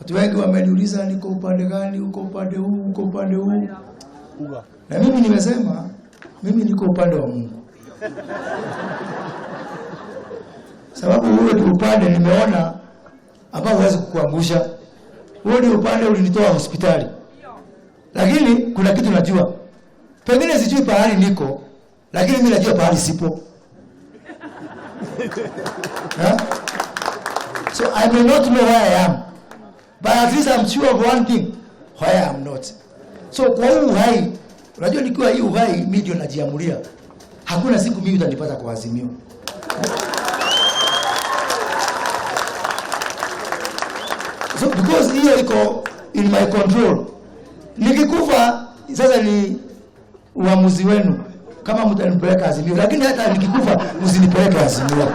Watu wengi wameniuliza niko upande gani, uko upande huu, uko upande huu, na mimi nimesema mimi niko upande wa Mungu, sababu huo ndio upande nimeona ambao huwezi kukuangusha. Huo ndio upande ulinitoa hospitali, lakini kuna kitu najua, pengine sijui pahali niko, lakini mimi najua pahali sipo. Yeah? So I may not know where I am, but at least I'm sure of one thing, where I am not. So kwa huu uhai, unajua nikiwa hii uhai mimi ndio najiamulia. Hakuna siku mimi utanipata kwa Azimio. So because hiyo iko in my control. Nikikufa sasa ni uamuzi wenu kama mtanipeleka Azimio, lakini hata nikikufa msinipeleke Azimio.